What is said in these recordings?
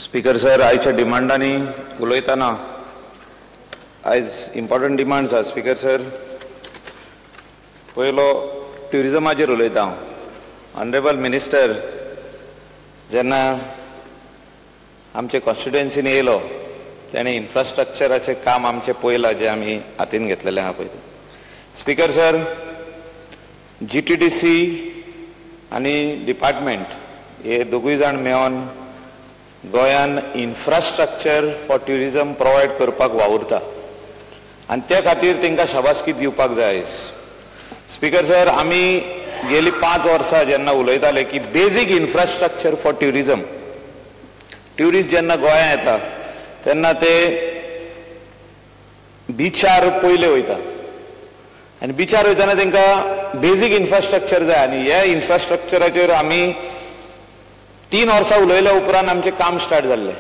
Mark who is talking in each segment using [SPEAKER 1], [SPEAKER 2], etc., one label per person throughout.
[SPEAKER 1] Speaker sir, आयच्या डिमांडांनी उलयतना आयज इम्पॉर्टंट डिमांड्स आसा. स्पीकर सर, पयलो ट्युरिजमाचेर उलयता हांव. ऑनरेबल मिनिस्टर जेन्ना आमचे कॉन्स्टिट्युएन्सीन येयलो तेणें इन्फ्रास्ट्रक्चराचें काम आमचें पळयलां जें आमी हातीन घेतलेलें आहा पळय. स्पीकर सर, GTDC आनी डिपार्टमेंट हे दोगूय जाण मेळोन गोंयान इन्फ्रास्ट्रक्चर फॉर ट्युरिजम प्रोवायड करपाक वावुरता आनी त्या खातीर तांकां शाबासकी दिवपाक जाय. स्पीकर सर, आमी गेली 5 वर्सां जेन्ना उलयताले की basic infrastructure for tourism, tourist जेन्ना गोंयांत येता तेन्ना ते बिचार पयले वयता आनी बिचार वयतना तांकां बेजीक इन्फ्रास्ट्रक्चर जाय आनी ह्या इन्फ्रास्ट्रक्चराचेर आमी 3 वर्सां उलयल्या उपरांत आमचें काम स्टार्ट जाल्लें.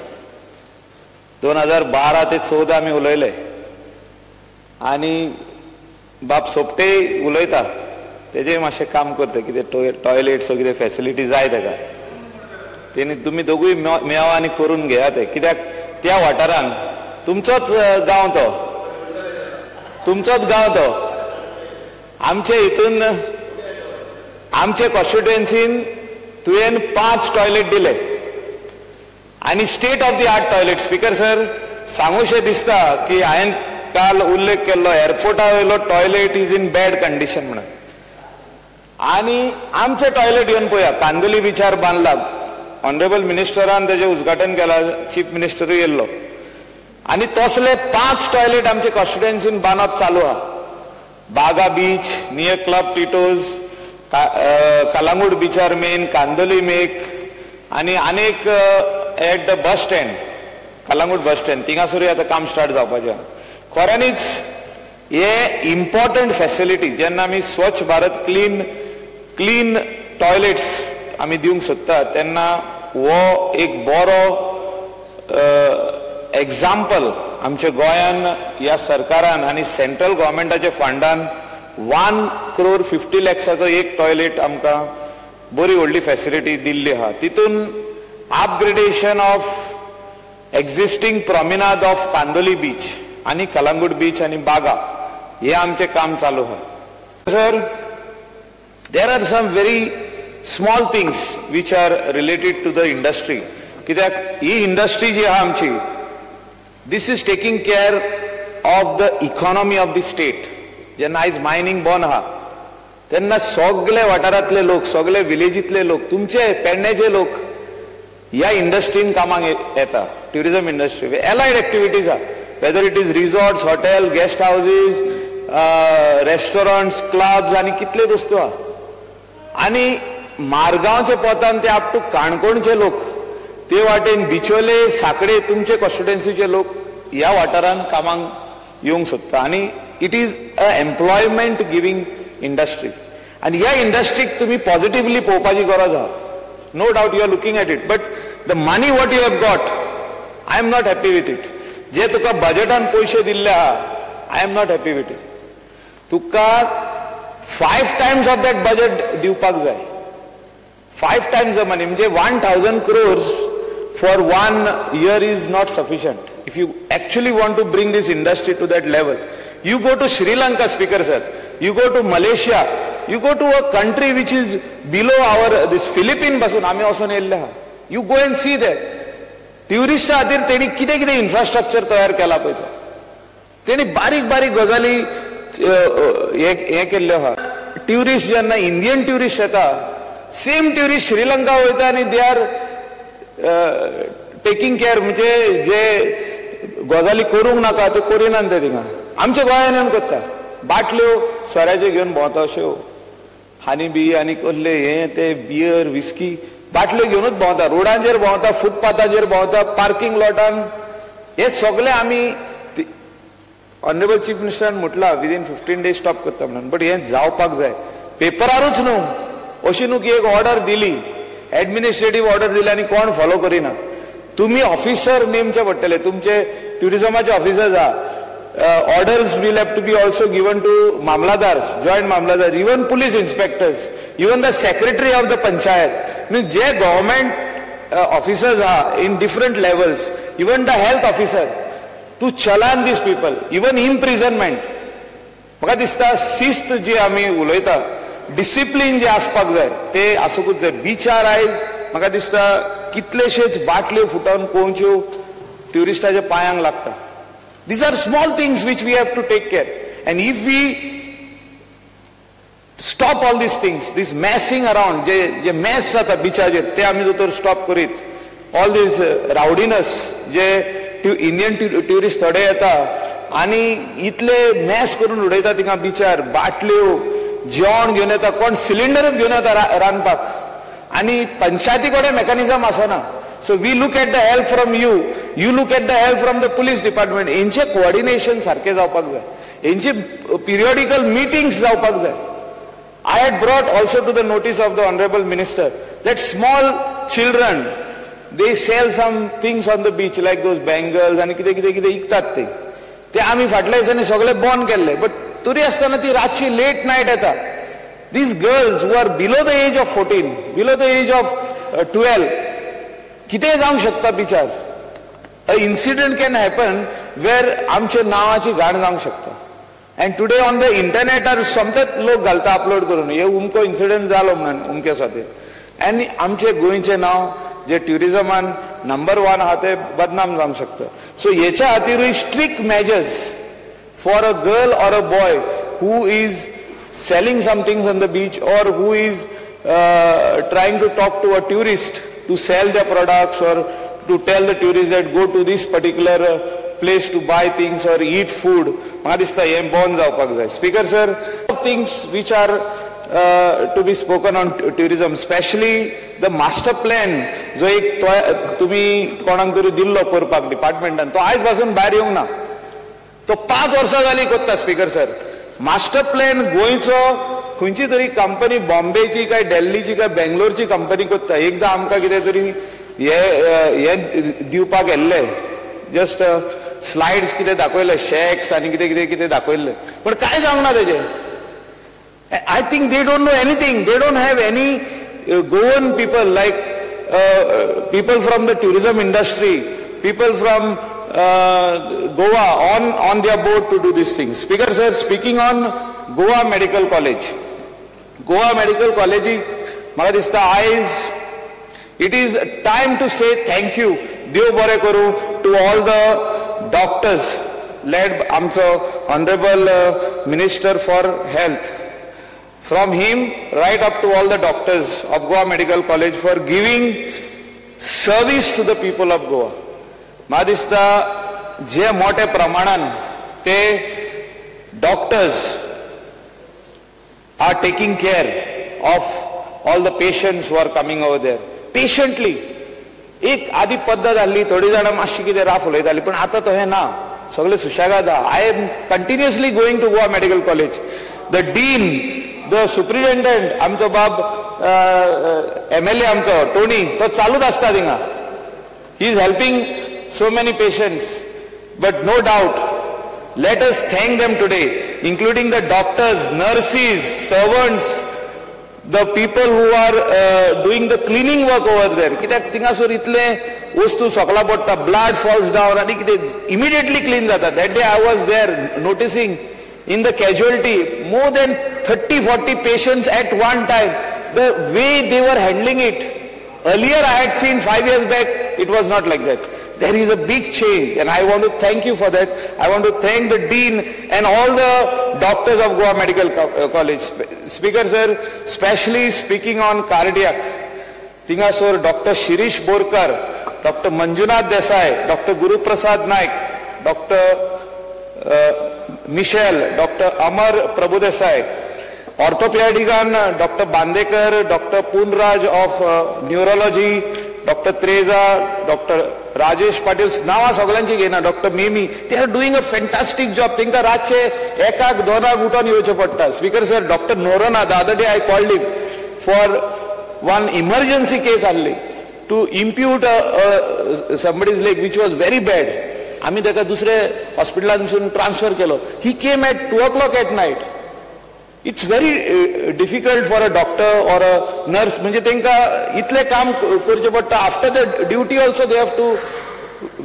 [SPEAKER 1] 2012 ते 14 आमी उलयले आनी बाब सोपटे उलयता तेजें मातशें काम करता, कितें टॉयलेट्स कितें फॅसिलिटी जाय तेका, तेणी तुमी दोगूय मेवा आनी करून घेया ते, कित्याक त्या वाठारान तुमचोच गांव तो, तुमचोच गांव तो. आमचे हितून आमचे कॉन्स्टिट्युएन्सीन तुवें 5 टॉयलेट दिले आनी state of the art toilet. Speaker sir, सांगूशें दिसता की हांवें काल उल्लेख केल्लो एअरपोर्टा वयलो toilet is in bad condition म्हणून, आनी आमचे टॉयलेट येवन पळया, कांदोली बिचार बांदला, ऑनरेबल मिनिस्टरान तेजें उद्घाटन केलां, चीफ मिनिस्टरूय येयल्लो आनी तसले 5 टॉयलेट आमचे कॉन्स्टिट्युएन्सीन बांदप चालू आहा. Baga beach, near club Tito's, Calangute बिचार मेन, कांदोली मेक आनी अनेक at the bus stand, Calangute bus stand थिंगासरूय आतां काम स्टार्ट जावपाचें. खऱ्यांनीच हे इम्पॉर्टंट फॅसिलिटी जेन्ना आमी स्वच्छ भारत क्लीन क्लीन टॉयलेट्स आमी दिवंक सोदता तेन्ना हो एक बरो एग्जाम्पल आमच्या गोंयान ह्या सरकारान आनी सेंट्रल गव्हर्मेंटाच्या फंडान 1 crore 50 lakhs एक टॉयलेट आमकां बरी व्हडली फॅसिलिटी दिल्ली आहा. तितून upgradation of existing promenade of Candolim beach आनी कलंगूट बीच आनी बागा हे आमचें काम चालू आहा. Sir, there are some very small things which are related to the industry, कित्याक ही इंडस्ट्री जी आहा आमची, this is taking care of the economy of the state. जेन्ना आयज मायनींग बंद आहा तेन्ना सगळे वाठारांतले लोक, सगळे विलेजींतले लोक, तुमचे पेडण्याचे लोक ह्या इंडस्ट्रीन कामाक येता. ट्युरिजम इंडस्ट्री एलायड एक्टिविटीज आहा, whether it is resorts, hotel, guest houses, restaurants, clubs आनी कितले वस्तू आहा. आनी मारगांवचे पोतान ते अप टू काणकोणचे लोक, ते वाटेन बिचोले, साकडे, तुमचे कॉन्स्टिट्युएन्सीचे लोक ह्या वाठारान कामाक येवंक सोदता आनी it is a employment giving industry. आनी ह्या इंडस्ट्रीक तुमी पॉझिटिवली पळोवपाची गरज आहा. No doubt you are looking at it, but the money what you have got, I am not happy with it. जे तुका बजेटान पयशे दिल्ले आहा, I am not happy with it. तुका 5 times of that budget दिवपाक जाय, 5 times the money, म्हणजे 1000 crores for 1 year is not sufficient. If you actually want to bring this industry to that level, you go to Sri Lanka, Speaker sir, you go to Malaysia, you go to a country which is below our, this Philippine पासून आमी वचून येयल्ले आहा. You go and see that. ट्युरिस्टा खातीर तेणी कितें कितें infrastructure तयार केला पळय, तो तेणी बारीक बारीक गजाली हें केल्ल्यो आहा. ट्युरिस्ट जेन्ना इंडियन ट्युरिस्ट येता, सेम ट्युरिस्ट श्रीलंका वयता आनी they are taking care, म्हणजे जे गजाली करूंक नाका त्यो करिनात ते थिंगा. आमच्या गोंयान येवन करता, बाटल्यो सोऱ्याच्यो घेवन भोंवता अश्यो, हानी बी आनी कसले हे ते बियर विस्की बाटल्यो घेवनूच भोंवता, रोडांचेर भोंवता, फुटपाथाचेर भोंवता, पार्किंग लॉटान. हे सगळे आमी ऑनरेबल चीफ मिनिस्टरान म्हटलां विदीन 15 days stop करता म्हणून, बट हें जावपाक जाय. पेपरारूच न्हू, अशी न्हू की एक ऑर्डर दिली, एडमिनिस्ट्रेटीव ऑर्डर दिली आनी कोण फॉलो करिना. तुमी ऑफिसर नेमचे पडटले, तुमचे ट्युरिजमाचे ऑफिसर्स आहा, orders will have to be also given to mamlatdars, joint mamlatdar, even police inspectors, even the secretary of the panchayat. Means J government officers आहा in different levels, even the health officer, to challan these people, even imprisonment. म्हाका दिसता शिस्त जी आमी उलयता, discipline जे आसपाक जाय ते आसूंकूच जाय. बिचार आयज म्हाका दिसता कितलेशेच बाटल्यो फुटोवन कोणच्यो ट्युरिस्टाच्या पांयांक लागता. These are small things which we have to take care, and if we stop all these things, this messing around, J J mess जाता बिचाचेर ते आमी जर तर स्टॉप करीत, ऑल these रावडीनस जे इंडियन ट्युरिस्ट थोडे येता आनी इतले मॅस करून उडयता थिंगा बिचार, बाटल्यो, जेवण घेवन येता, कोण सिलिंडरूच घेवन येता रांदपाक, आनी पंचायती कडेन मेकॅनिजम आसना. So we look at the help from you, you look at the help from the police department. हेंचे कोऑर्डिनेशन सारकें जावपाक जाय, हेंचे पिरियडिकल मिटिंग्स जावपाक जाय. I had brought also to the notice of the Honorable Minister that small children, they sell some things on the beach like those bangles आनी कितें कितें कितें विकतात ते. ते आमी फाटल्या दिसांनी सगळे बंद केल्ले, बट तरी आसतना ती रातची लेट नायट येता. These girls who are below the age of 14, below the age of 12, कितेंय जावंक शकता बिचार. A incident can happen where आमच्या नांवाची घाण जावंक शकता. And today on the इंटरनेटार सोमतेच लोक घालता अपलोड करून, हे उमको इन्सिडंट जालो म्हणून उमके साथी. आनी आमचे गोंयचें नांव जे ट्युरिजमान नंबर 1 आहा ते बदनाम जावंक शकता. सो हेच्या खातीरूय strict measures for a girl or a boy who is selling something on the beach or who is trying to talk to a tourist to sell the products or to tell the tourist that go to this particular place to buy things or eat food, म्हाका दिसता हें बंद जावपाक जाय. Speaker sir, things which are to be spoken on tourism, specially the master plan जो एक तुमी कोणाक तरी दिल्लो करपाक डिपार्टमेंटान, तो आयज पासून भायर येवंक ना, तो 5 वर्सां जाली कोत्ता. स्पीकर सर, मास्टर प्लॅन गोंयचो खंयची तरी कंपनी बॉम्बेची काय दिल्लीची काय बेंगलोरची कंपनी कोत्ता. एकदां आमकां कितें तरी हे दिवपाक येल्ले, जस्ट स्लायड्स कितें दाखयले, शॅक्स आनी कितें कितें कितें दाखयल्ले, पण कांय जावंक ना तेजें. I think they don't know anything. They don't have any Goan people like people from the tourism industry, people from Goa on their board to do these things. Speaker sir, speaking on Goa Medical College. Goa Medical College, म्हाका दिसता आयज it is time to say thank you, देव बरें करूं to all the doctors led आमचो honourable minister for health. From him right up to all the doctors of Goa Medical College for giving service to the people of Goa. म्हाका दिसता जे मोठ्या प्रमाणान ते doctors are taking care of all the patients who are coming over there patiently. एक आदी पद्दत आहली, थोडी जाणां मातशी कितें राफ उलयताली, पण आतां तशें ना, सगळे सुशेगाद आहा. I am continuously going to Goa Medical College. The dean, the superintendent, आमचो बाब MLA आमचो टोनी, तो चालूच आसता थिंगा. He is helping so many patients, but no doubt let us thank them today, including the doctors, nurses, servants, the people who are doing the cleaning work over there. कित्याक थिंगासर इतले वस्तू सकला पडटा, blood falls down आनी कितें immediately clean जाता. That day I was there noticing in the casualty more than 30-40 patients at one time. The way they were handling it, earlier I had seen 5 years back, it was not like that. There is a big change, and I want to thank you for that. I want to thank the dean and all the doctors of Goa Medical College. Speaker sir, especially speaking on cardiac, Thingasor Dr. Shirish Borkar, Dr. Manjunath Desai, Dr. Guru Prasad Naik, Dr. Michelle, Dr. Amar Prabhudesai, orthopedican Dr. Bandekar, Dr. Punraj of neurology, Dr. Treza, Dr. Rajesh Patil, नांवां सगळ्यांची घेयना, Dr. Mimi, they are doing a fantastic job. तांकां रातचे एकाक दोनाक उठोन येवचें पडटा. Speaker sir, Dr. Noronha, the other day I called him for one emergency case आहली to amputate somebody's leg which was very bad. आमी ताका दुसरे हॉस्पिटलांतसून ट्रान्सफर केलो. He came at 2 o'clock at night. It's very difficult for a doctor or a nurse, म्हणजे तांकां इतलें काम करचें पडटा. After the duty also they have to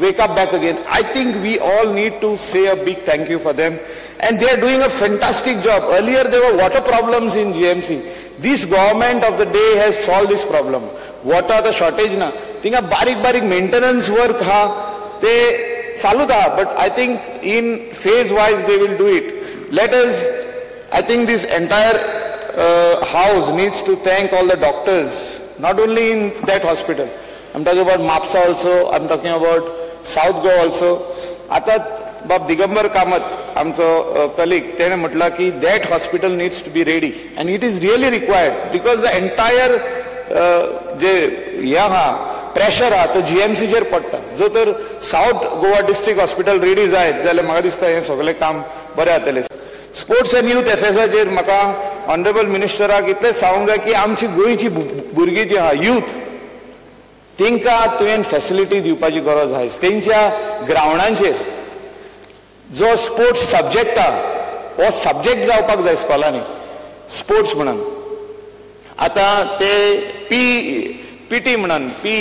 [SPEAKER 1] wake up back again. I think we all need to say a big thank you for them, and they are doing a fantastic job. Earlier there were water problems in GMC. This government of the day has solved this problem. Water the shortage na, tinga barik barik maintenance work ha te चालू था, but I think in phase wise they will do it. Let us, I think this entire house needs to thank all the doctors, not only in that hospital. I'm talking about Mapsa also, I'm talking about South Goa also. आता बाब दिगंबर कामत आमचो colleague तेणे म्हटलं की that hospital needs to be ready and it is really required because the entire जे हे आहा pressure आहा तो जीएमसीचेर पडटा. जो तर South Goa district hospital ready जायत जाल्यार म्हाका दिसता हें सगळें काम बरें जातलें. स्पोर्ट्स एंड यूथ अफेर्साचेर म्हाका ऑनरेबल मिनिस्टराक इतलेंच सांगूंक जाय की आमची गोंयची भुरगीं जी आहा यूथ, तांकां तुवें फॅसिलिटी दिवपाची गरज आहा. तेंच्या ग्रावंडांचेर जो स्पोर्ट्स सब्जेक्ट आहा हो सब्जेक्ट जावपाक जाय स्कॉलांनी स्पोर्ट्स म्हणून. आतां ते पी टी म्हणून पी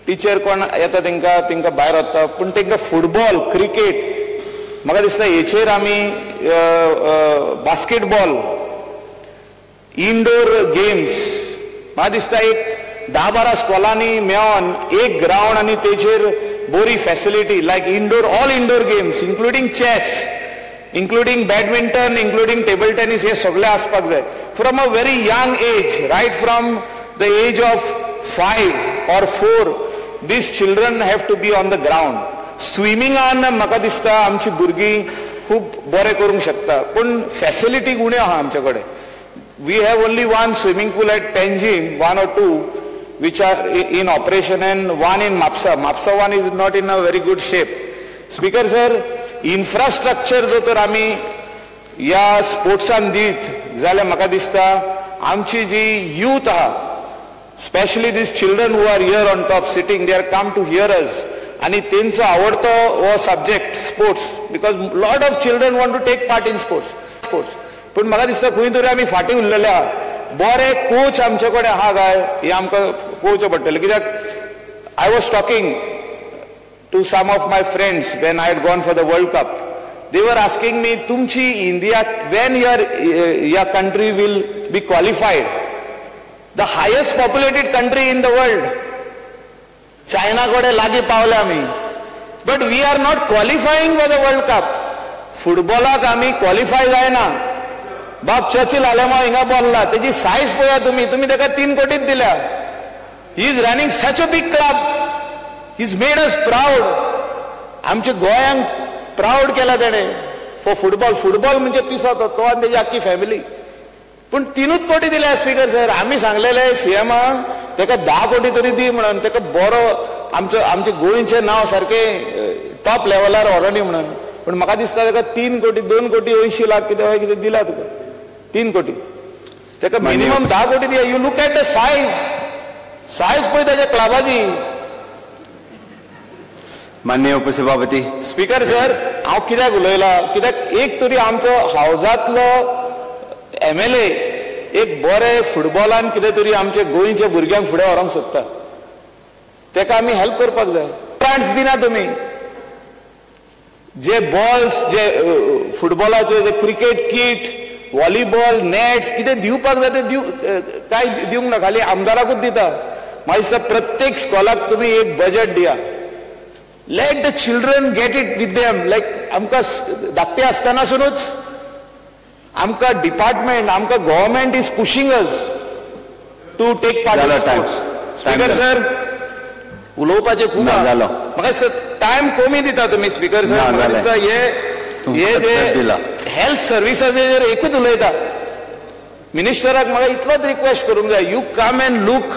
[SPEAKER 1] टिचर कोण येता तांकां तांकां भायर वता, पूण तांकां फुटबॉल क्रिकेट म्हाका दिसता हेचेर आमी बास्केटबॉल इनडोर गेम्स म्हाका दिसता एक 10-12 स्कॉलांनी मेळोन एक ग्रावंड आनी तेचेर बरी facility like indoor all indoor games including chess, including badminton, including table tennis हे सगळे आसपाक जाय from a very young age. Right from the age of 5 or 4 these children have to be on the ground. स्विमिंगान म्हाका दिसता आमची भुरगीं खूब बरें करूंक शकता, पूण फॅसिलिटी उण्यो आहा आमचे कडेन. We have only one swimming pool at Panjim, 1 or 2 which are in operation, and one in Mapsa. Mapsa one is not in a very good shape. Speaker sir, infrastructure जो तर आमी ह्या स्पोर्ट्सान दीत जाल्यार म्हाका दिसता आमची जी यूथ आहा, specially these children who are here on top sitting, they are come to hear us, आनी तेंचो आवडतो हो subject sports, because lot of children want to take part in sports. पूण म्हाका दिसता खंय तरी आमी फाटीं उरलेले आहा. बरे कोच आमचे कडेन आहा काय हें आमकां पळोवचें पडटलें. कित्याक I was talking to some of my friends when I had gone for the World Cup. They were asking me, तुमची India when your country will be qualified, the highest populated country in the world, China कडेन लागीं पावले आमी, but we are not qualifying for the World Cup. फुटबॉलाक आमी qualify जायना. बाब Churchill Alemao हिंगा बोल्ला, तेजी सायज पळया तुमी, तुमी ताका 3 कोटीच दिल्या. He is running such a big club, he is made us proud. आमच्या गोंयांक प्रावड केला तेणें फॉर फुटबॉल. फुटबॉल म्हणजे पिसो तो आनी तेजी आख्खी फॅमिली. पूण 3 कोटी दिल्या स्पीकर सर. आमी सांगलेले सीएमाक ताका 10 कोटी तरी दी म्हणून, ताका बरो आमचो आमचें गोंयचें नांव सारकें टॉप लेवलार व्हरोनी म्हणून. पूण म्हाका दिसता ताका 3 कोटी 2 कोटी 80 लाख कितें कितें दिला तुका, 3 कोटी. ताका मिनिमम 10 कोटी दिया. You look at the size, size पळय ताच्या क्लबाची.
[SPEAKER 2] माननीय उपसभापती.
[SPEAKER 1] स्पीकर सर, हांव कित्याक उलयला, कित्याक एक तरी आमचो हावजांतलो MLA एक बरे फुटबॉलान कितें तरी आमच्या गोंयच्या भुरग्यांक फुडें व्हरोंक सोदता, ताका आमी हेल्प करपाक जाय. ग्रांट्स दिना तुमी, जे बॉल्स जे फुटबॉलाचे जे क्रिकेट कीट, व्हॉलीबॉल नॅट्स कितें दिवपाक जाय ते कांय दिवंक ना, खाली आमदाराकूच दिता. म्हाका दिसता प्रत्येक स्कॉलाक तुमी एक बजट दिया. Let the children get it with them. Like आमकां धाकटे आसतनासुनूच आमकां डिपार्टमेंट, आमकां government is pushing us to take part in sports. Speaker sir, उलोवपाचें खूब
[SPEAKER 2] जालो,
[SPEAKER 1] म्हाका दिसता टायम कमी दिता तुमी स्पीकर सर. म्हाका दिसता हे हे जे हेल्थ सर्विसाचेर एकूच उलयता. मिनिस्टराक म्हाका इतलोच रिक्वेस्ट करूंक जाय, you come and look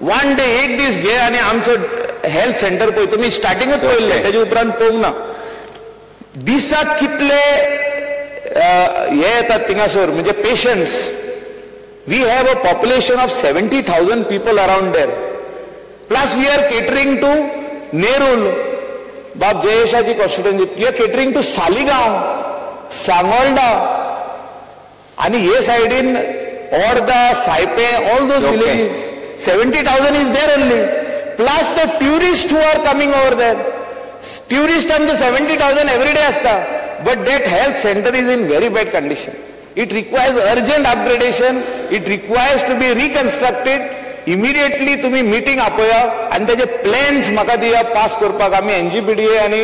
[SPEAKER 1] one day, एक दीस घे आनी आमचो हेल्थ सेंटर पळय. तुमी स्टार्टिंगूच पळयल्लें, तेजे उपरांत पळोवंक ना. दिसाक कितले हे येतात थिंगासर, म्हणजे patients. We have a population of 70,000 people around there, plus we are catering to Nerul, बाब जयेशाची constituency, we are catering to Saligao, Sangolda. आनी हे सायडीन Orda, Saipe, all those villages 70,000 is there only, plus the tourist who are coming over there. Tourist आमचे 70,000 every day आसता, but that health centre is in very bad condition. It requires urgent upgradation, it requires to be reconstructed immediately. तुम्ही meeting आपया आनी तेजे plans म्हाका दिया pass करपाक. आमी NGPDA आनी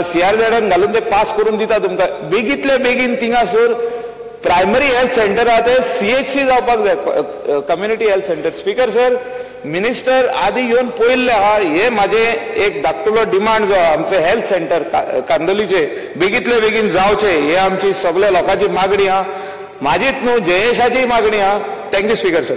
[SPEAKER 1] सीआरझेडान घालून ते पास करून दिता तुमकां. बेगीतले बेगीन थिंगासर प्रायमरी हेल्थ सेंटर आहा ते सीएचसी जावपाक जाय, community health centre. Speaker sir, minister आदी येवन पळयल्ले आहा. हे म्हाजे एक धाकटुलो डिमांड जो आहा, आमचे हेल्थ सेंटर कांदोलीचे बेगीतले बेगीन जावचे, हे आमची सगळ्या लोकांची मागणी आहा. म्हाजीच न्हू, जयेशाची मागणी आहा. Thank you speaker sir.